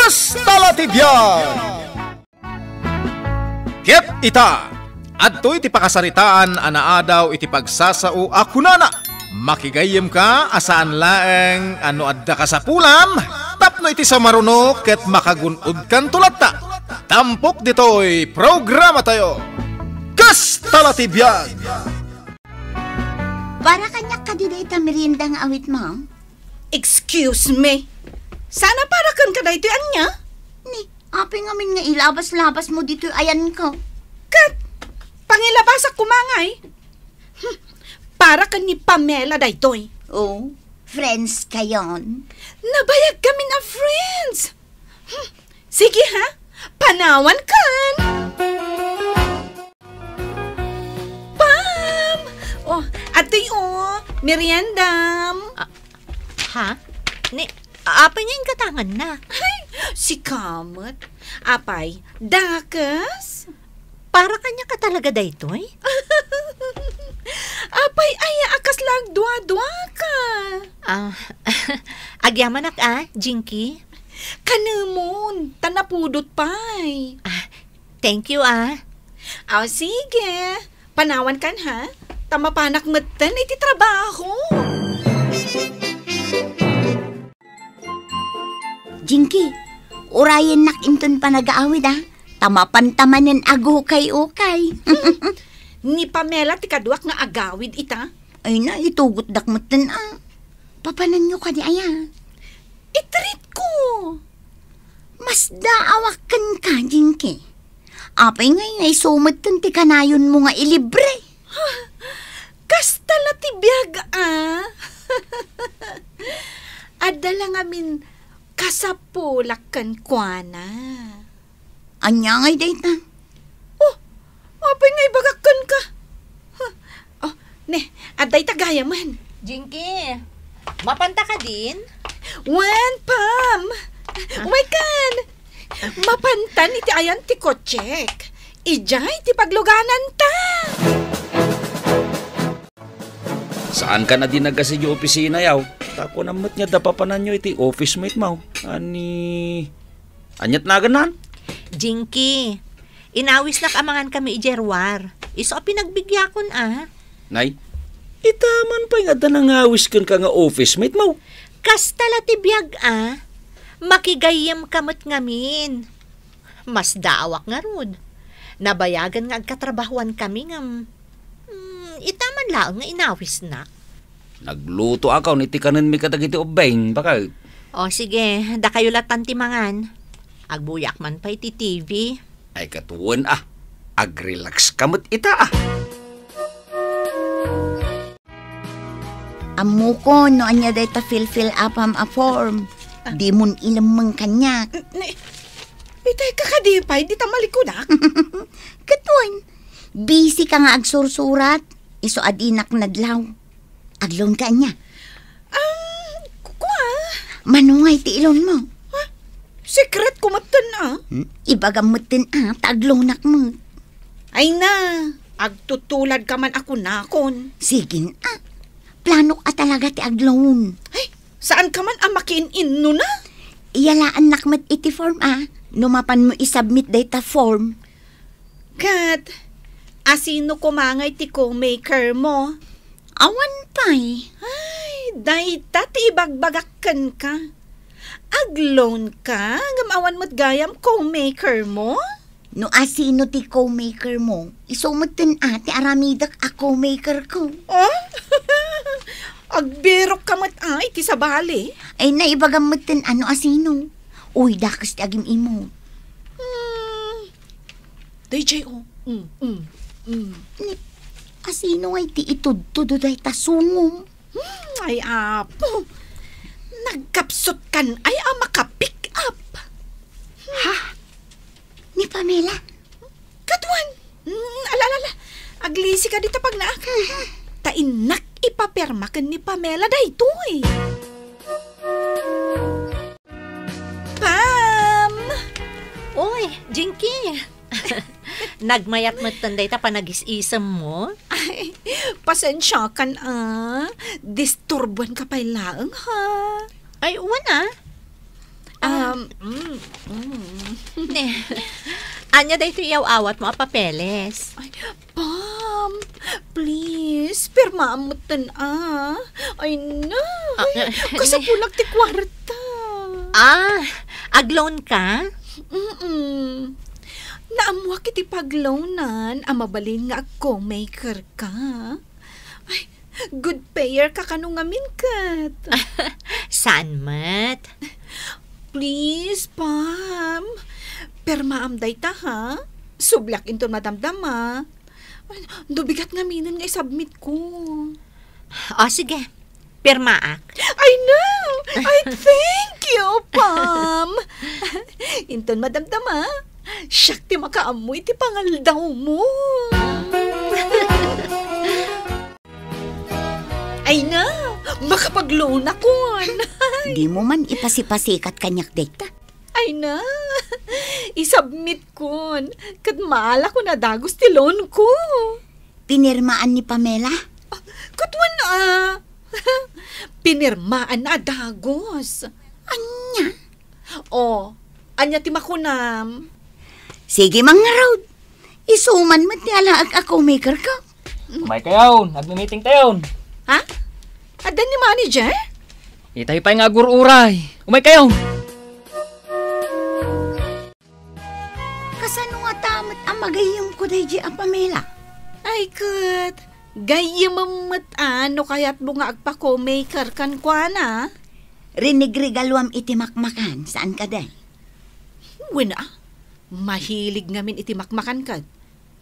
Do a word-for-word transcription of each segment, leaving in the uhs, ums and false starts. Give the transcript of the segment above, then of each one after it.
Kasta la ti biag! Ket ita, adtoy ti pakasaritaan a naadaw iti pagsasao a kunana, makigayyemka a saan laeng a no adda kasapulam tapno iti sumaruno ket makagun-odkanto latta. Tampok ditoy programatayo, Kasta la ti biag! Para kaniak kadi dayta merienda nga awitmo? Excuse me. Saan a para kenka daytoy ania? Ni, apay ngamin nga ilabas-labasmo ditoy ayanko? Ket, pangilabasak koma ngay. Hmm, para ken ni Pamela daytoy. Oh, friends kayon? Nabayag kami a friends. Hmm, sige ha, panawan kan. Pam! Oh, atoy, oh, meriendam. Ah, ha? Ni, apay nga inkatanganna? Ay, sika met. Apay, dakes? Para kaniak talaga daytoy? Apay, aya a kasla agduadua ka? Ah, agyamanak a, Jinky. Kanemon, ta napudot pay. Ah, thank you, ah. Aw, sige. Panawan kan, ha? Ta mapanak metten iti trabaho. Jinky, urayennak inton panagaawid, ah. Ta mapanta manen agukay-ukay. Ni Pamela ti kaduak nga agawid ita. Ay na, itugotdak metten, ah. Papananyo kadi aya? Itreat ko. Masdaawak kenka, Jinky. Apay ngay nga isu metten ti kanayonmo nga ilibre? Kasta la ti biag, ah. Adda la ngamin kasapulak kenkuana. Ania ngay dayta? Oh, apay nga ibagak kenka? Huh. Oh, ne, adda ita gayamen. Jinky, mapanta kadin? Wen, Pam! Ah. Umaykan! Mapantan iti ayan ti kotsek. Idiay ti paglugananta. Saankan a di nagasidiay opisina, yaw? Ta kunam met nga adda papananyo iti office mate mo. Ani, aniat nagannan? Jinky, inawisnak a mangan kami idiay ruar. Isu a pinagbigyakon, ah. Nay, ita man pay nga adda nangawis kenka nga office mate mo. Kasta la ti biag, ah. Makigayyemka met ngamin. Masdaawak ngarud. Nabayagen nga agkatrabahoan kami ngem, hmm, ita man laeng nga inawisnak. Nagluto ako iti kanenmi kadagiti ubbing, baket. O, sige, dakayo latan ti mangan. Agbuyak man pay ti T V. Ay, katuen, ah. Agrelax ka met ita, ah. Ammokon no ania dayta fill-fill upam a form. Ah. Dimon ilemmeng kaniak. N-, ni, itay ka kadi pay, dita malikudak? Katuen, busy ka nga agsursurat, isu a dinak nadlaw. Agloan ka ania? Ah, ku-, kua? Mano ngay ti iloanmo? Ha? Secret ko metten, ah. Hmm? Ibagam metten, ah, ta agloanak met. Ay na, agtutulad ka man a kunakon. Sige, ah. Planok a talaga ti agloan. Ay, saan ka man a makiin-innona? Iyalaannak met iti form, ah. No mapanmo isubmit dayta form. Ket, asino koma ngay ti co-maker mo? Awan pay. Ay, dayta ti ibagbagak kenka. Agloan ka, ngem awan met gayam co-maker mo? No asino ti co-maker mo, isu metten a ti aramidek a co-maker ko. Ah? Agbirok ka met a iti sabali? Ay, naibagam metten a no asino. Uy, dakes ti agim-imot. Hmm. Dayjay, oh. Mm, mm, mm. Ni, asino ngay ti itudtudo dayta sungom? Hmm, ay, apo. Nagkapsut kan ay a maka-pick up. Ha? Ni Pamela? Katwan. Mm, ala, ala, ala. Aglisi ka dita pagnaak. Ta innak ipapirma ken ni Pamela daytoy. Pam! Oy, Jinky! Nagmayat metten dayta panagis-isem mo? Ay, pasensiakan, ah. Disturbuan ka pay laeng, ha? Ay, wen, ah. Ah, Um, mm, mm. Ne, ania daytoy iyaw-awatmo a papeles? Ay, Pam, please, pirmaam metten, ah. Ay na, Ah, ay, ah, kasapulak ti kuarta. Ah, agloan ka? Mm-mm. Naammoak iti pagloanan a mabalin nga ag-co-maker ka. Ay, good payer ka kano ngamin ket. Saan met? Please, Pam. Pirmaam dayta, ha? Subliak inton madamdama. Ay, no bigat ngaminen nga isubmit ko. O, sige. Pirmaak. Ay, no! Ay, thank you, Pam! Inton madamdama, siak ti makaammo iti pangaldawmo. Ay na, makapagloanakon. Dimo man ipasipasikat kaniak dayta. Ay na, isubmit kon, ket maalakon a dagus ti loan ko. Pinirmaan ni Pamela? Ket wen, ah, pinirmaan a dagus. Ania? O, ania ti makunam? Sige, mangngarud. Isu man met ti alaek a co-maker ka. Umaykayon, agmi-meeting tayon. Ha? Adda ni manager? Itay pay nga agur-uray. Umaykayon. Kasano ngata met a magayyemko daydi a Pamela? Ay, ket, gayyemem met a no kayatmo nga agpa-co-maker kenkuana. Rinigregaluam iti makmakan, saan kadi? Wen a, mahilig ngamin iti makmakan ket.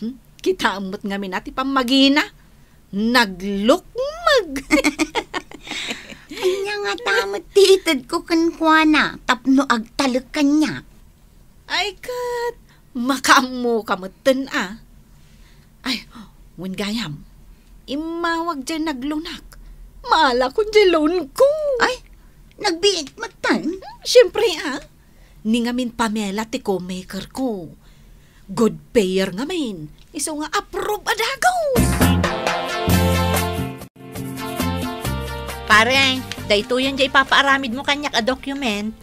Hmm? Kitaem met ngamin a ti pammagina. Naglukmeg. Ania ngata met ti itedko kenkuana tapno agtalek kaniak? Ay, ket, makaammoka metten a. Ay, wen gayam, immawag diay nagloanak. Maalakon diay loanko. Ay, nagbiit metten? Siempre, a. Ni ngamin Pamela ti co-maker ko. Good payer ngamin. Isu nga approve a dagus. Pare, daytoyen diay ipapaaramidmo kaniak a document.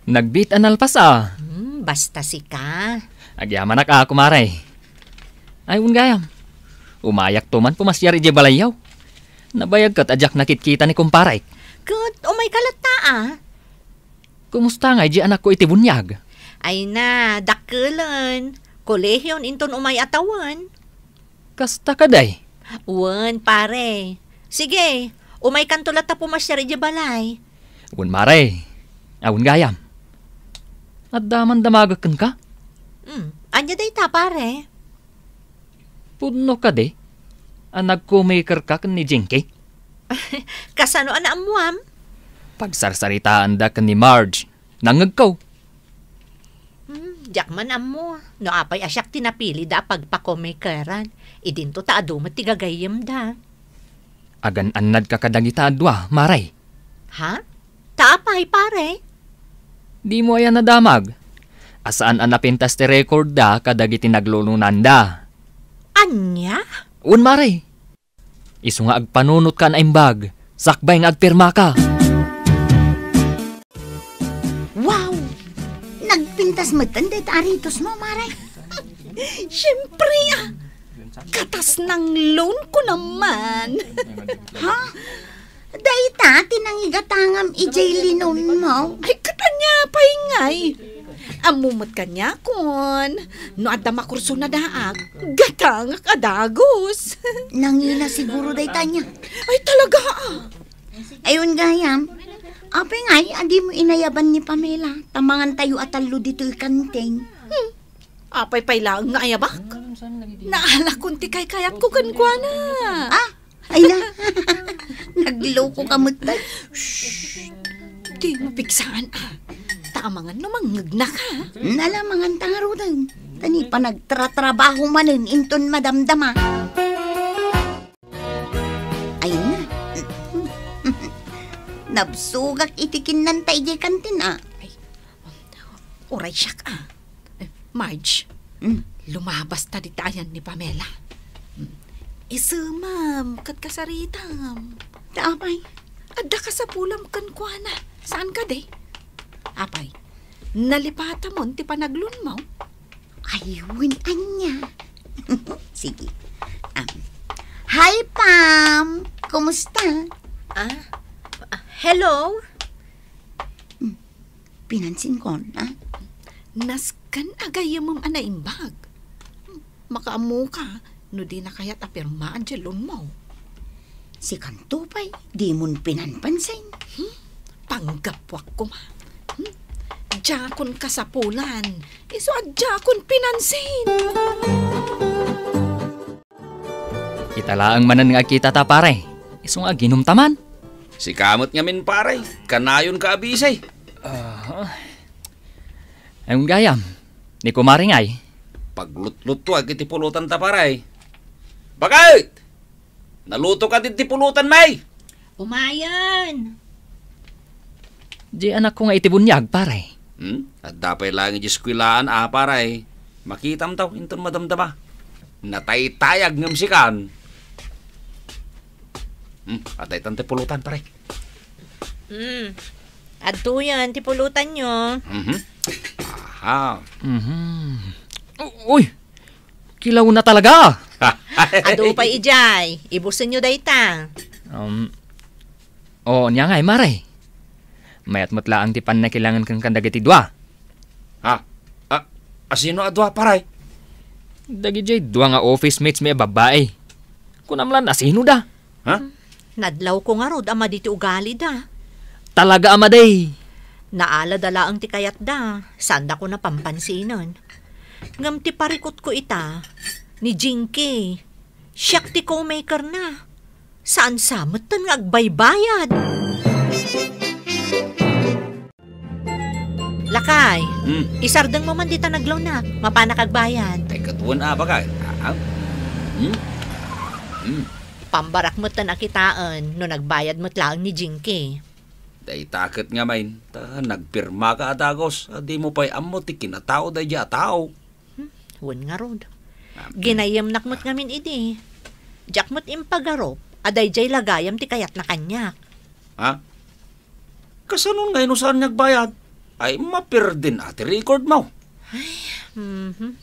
Nagbiit a nalpas a. Hmm, basta sika. Agyamanak a, kumare. Ay, wen gayam. Umayakto man pumasiar idiay balayyo. Nabayag ket a diak nakitkita ni kumparek. Ket umayka latta a. Kumusta ngay di anakko iti buniag? Ay na, dakkelen. Kolehion inton umay a tawen. Kasta kadi? Wen, pare. Sige, umaykanto latta pumasiar idiay balay. Wen, mare. A, wen gayam. Adda man damagek kenka? Hmm, ania dayta, pare? Pudno kadi a nag-co-maker ka ken ni Jinky? Kasano a naammuam? Pagsarsaritaanda ken ni Marge, nangngegko. Hmm, diak man ammo no apay a siak ti napilida a pagpa-co-makeran. Idinto ta adu met ti gagayyemda. Agan-annadka kadagita a dua, mare? Ha? Ta apay, pare? Dimo aya nadamag a saan a napintas ti record da kadagiti nagloananda? Ania? Wen, mare. Isu nga agpanunotkan a imbag, sakbay nga agpirmaka. Wow! Nagpintas metten dayta a ritosmo, mare. Siempre, a. Katas nang loan ko naman. Ha? Dayta ti nangigatangam idiay linonmo? Ay, ket ania pay ngay? Ammo met kaniakon, no adda makurso a daak, gatangak a dagus. Nangina siguro dayta ania? Ay, talaga, a. Ay, wen gayam, apay ngay a dimo inayaban ni Pamela, ta mangantayo a tallo ditoy kantin? Hmm. Apay pay laeng nga ayabak? Naalakon ti kaykayatko kenkuana. Ah, ay na. Nagloko ka met, tay. Shh! Di mo pigsaan, a. Ta amangan no mangngegna ka. Nala, mangan ta ngaruden. Ta ni panagtratrabaho manen inton madamdama. Ay na. Nabsogak iti kinnanta idiay kantin, a. Ay, uray siak, a. Eh, Marge, mm, lumabas ta dita ayan ni Pamela. Mm. Isemam ket kasaritam. Ta apay? Adda kasapulam kenkuana. Saan kadi? Apay, Nalipatamon ti panaglunmo? Ay, wen ania. Sige. Um, hi, Pam. Kumusta? Ah, ah, hello? Hmm, pinansin ko, ha? Nasken a gayyemem a naimbag. Makaammoka no dina kayat a pirmaan diay lunmo. Sikanto pay, dimon pinanpansin. Hmm? Panggapuak koma. Hmm? Diakon kasapulan. Isu a diakon pinansin. Ita laeng manen nga agkitata, pare. Isu nga aginumta man. Sika met ngamin, pare. Kanayonka a bisi. Ah. Ay, gayam. Ni kumare ngay? Paglutlutuak iti pulotanta, pare. Bakit? Naluto ka diti pulutan, may? Umayen! Di anakko nga iti buniag, pare. Hmm? Adda pay laeng iti eskuelaan, a, pare. Makitam taw, inton madamdama. Nataytayag ngem sikan. Hmm, adaytan ti pulutan, pare. Hmm. Adtoyen ti pulutanyo. Mhm. Aha. Mhm. U-, uy! Kilawna talaga! Adu pay idiay. Ibusenyo dayta. Um, o, ania ngay, mare? Mayat met laeng ti pannakilangen kenka dagiti dua. Ha? A, asino a dua, pare? Dagidiay dua nga office mates mi a babbai. Kunam la, asino da? Ha? Nadlawko ngarud a madi ti ugalida. Talaga a madi? Naalada laeng ti kayatda, saandako napampansinan. Ngem ti parikutko ita, ni Jinky, siak ti co-makerna. Saan sa metten nga agbaybayad. Lakay, hmm, isardengmo man dita naglawnak, mapanak agbayad. Ay, ket wen a, bakit? Ah, ah. Hmm? Hmm. Pambarak metten a kitaen no nagbayad met laeng ni Jinky. Dayta ket ngamin, ta nagpirmaka a dagus, a dimo pay ammo ti kinatao daydiay a tao. Hmm, wen ngarud. Ah, ginayyemnak met ngamin idi. Diak met impagarup a daydiay la gayam ti kayatna kaniak. Ha? Kasano ngay no saan nga agbayad? Ay, mapirdin a ti record mo. Ay, mhm.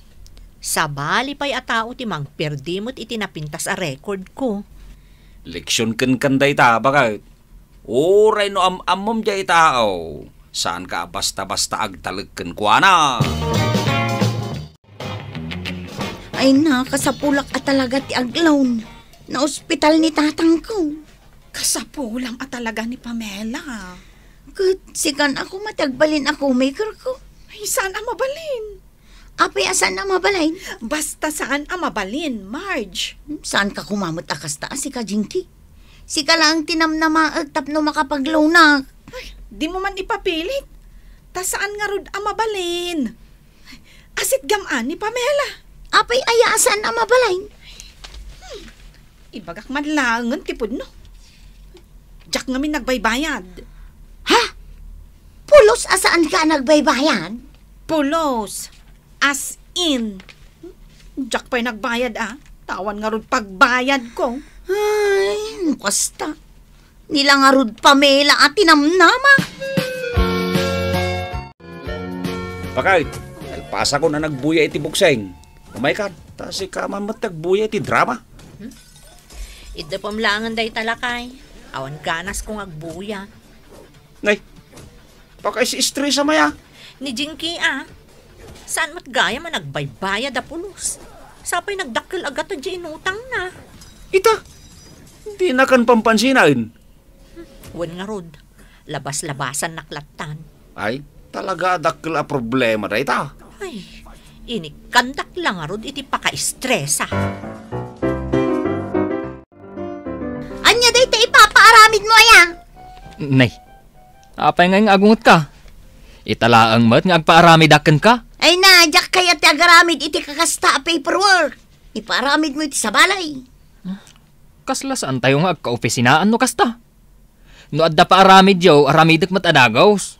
Sabali pay a tao ti mangpirdi met iti napintas a record ko. Leksion kenka dayta, bakit? Uray no am-ammom diay tao, saanka a basta-basta agtalek kenkuana. Ay, nakasapulak a talaga ti aglawn. Naospital ni tatangko. Kasapulam a talaga ni Pamela. Ket sikan a koma ti agbalin a co-maker ko. Ay, saan a mabalin? Apay a saan a mabalin? Basta saan a mabalin, Marge. Hmm, saanka koma met a kasta a sika, Jinky. Sika laeng ti namnamaek tapno makapaglawnak. Ay, dimo man ipapilit. Ta saan ngarud a mabalin. Asitgam a ni Pamela. Apay aya a saan a mabalin? Hmm. Ibagak man laengen ti pudno. Diak ngamin nagbaybayad. Ha? Pulos a saanka a nagbaybayad? Pulos. As in. Diak pay nagbayad, a. Awan ngarud pagbayadko. Ay, no kasta. Ni la ngarud Pamela a tinamnama. Bakit? Nalpasakon a nagbuya iti bukseng. Umaykan, ta sika man met ti agbuya iti drama. Hmm? Iddepem laengen dayta, lakay. Awan ganasko nga agbuya. Nay, pakaisi-stress a maya. Ni Jinky, a. Saan met gayam a nagbaybayad a pulos? Sapay nagdakkel a gatad diay inutangna. Ita, dinakan pampansinan. Wen ngarud, labas-labasannak lattan. Ay, talaga a dakkel a problema dayta. Ay, inikkandak la ngarud iti pakaistresa. Ania dayta ipapaaramidmo aya? Nay, apay ngay nga agungetka? Ita laeng met nga agpaaramidak kenka? Ay na, diak kayat ti agaramid iti kakasta a paperwork. Ipaaramidmo iti sabali. Kasla saantayo nga agkaopisinaan no kasta? No adda paaramidyo, aramidek met a dagus.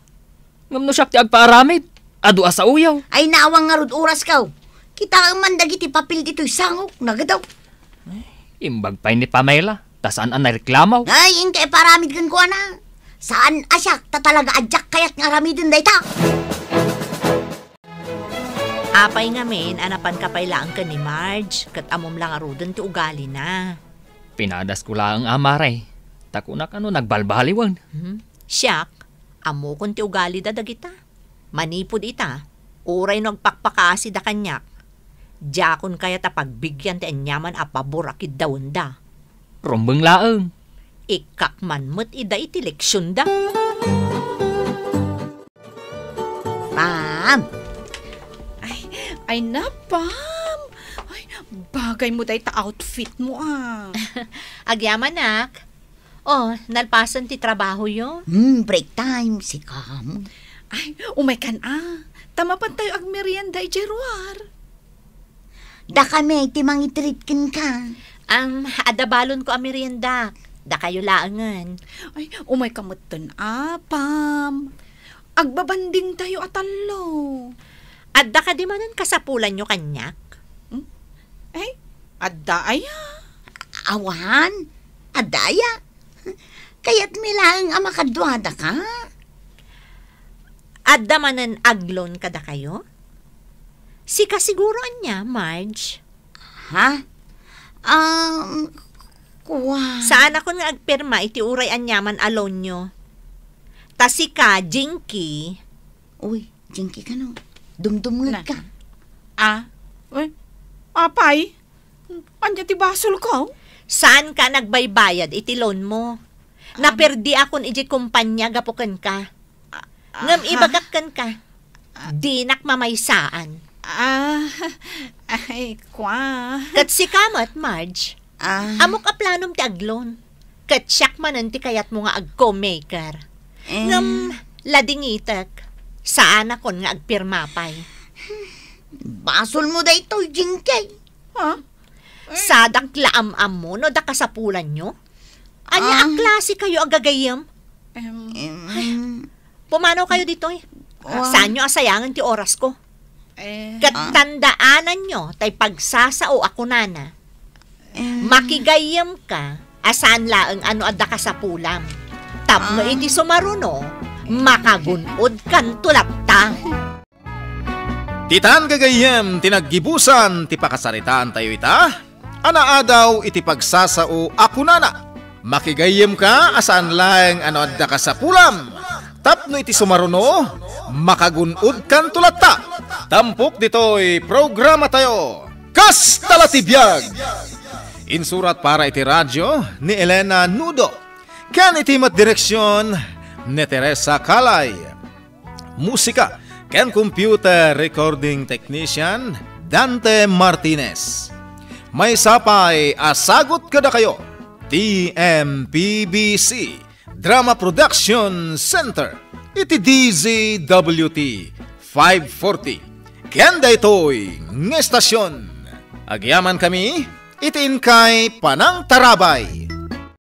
Ngem no siak ti agpaaramid, adu a saoyo. Ay, awan ngarud orasko. Kitaem man dagiti papel ditoy sangok, nagadaw. Imbag pay ni Pamela, ta saan a nareklamo. Ay, inka ipaaramid kenkuana. Saan a siak, ta talaga a diak kayat nga aramiden dayta. Apay ngamin a napanka pay laeng ken ni Marge, ket ammom la ngaruden ti ugalina? Pinadasko laeng a, mare. Ta kunak a no nagbalbaliwen. Hmm? Siak, ammokon ti ugalida dagita. Manipud ita, uray no agpakpakaasida kaniak, diakon kayat a pagbigyan ti aniaman a pabor a kiddawenda. Rumbeng laeng. Ikkak man met ida iti leksionda. Pam! Ay, ay na, Pam! Ay, bagay mo dayta outfit mo, ah. Agyamanak. Oh, nalpasen ti trabahoyo? Hmm, break time, sikam. Ay, umaykan, ah. Ta mapantayo agmerienda idiay ruar. Dakami ti mangitreat kenka. Am, adda balonko a meriendak. Dakayo laengen. Ay, umayka metten, a, Pam. Agbabandingtayo a tallo. Adda kadi manen kasapulanyo kaniak? Hmm? Ay, adda aya? Awan, adda aya? Kayatmi laeng a makaduadaka? Adda manen agloan kadakayo? Sika siguro ania, Marge? Ha? Um, kua- Saanakon nga agpirma iti uray aniaman a loanyo. Ta sika, Jinky. Uy, Jinky kano? Dumdumngegka. Na- Ah? Uy, apay? Ania ti basolko? Saanka nagbaybayad iti loanmo? Am- Naperdiakon idiay kumpania gapu kenka. Ah, ngem ah, ibagak kenka, ah, dinak mamaysaan. Ah, ay, kua. Ket sika met, Marge. Ah. Ammok a planom ti agloan. Ket siak manen ti kayatmo nga agco-maker. Eh. Ngem, ladingitek, saanakon nga agpirma pay. Basolmo daytoy, Jinky. Ha? Sadak la am-ammo no adda kasapulanyo? Ania a, ah, klasekayo a gagayyem? Em. Em. Pumanawkayo ditoy. Wa- Saanyo a sayangen ti orasko. Eh. Ket, ah, tandaananyo tay pagsasao a kunana. Eh. Makigayyemka a saan laeng a no adda kasapulam. Tapno, ah, iti sumaruno, makagun-odkanto latta. Ditan gagayyem ti naggibusan ti pakasaritaantayo ita a naadaw iti pagsasao a kunana, "Makigayyemka a saan laeng a no adda kasapulam, tapno iti sumaruno, makagun-odkanto latta." Tampok ditoy programatayo, Kasta la ti Biag! Insurat para iti radio ni Elena Nudo, ken iti met direksion ni Teresa Calay. Musika ken computer recording technician, Dante Martinez. Maysa pay a sagut kadakayo, T M P B C Drama Production Center, iti D Z W T five forty. Ken daytoy nga estasion, agyamankami iti inkay panangtarabay.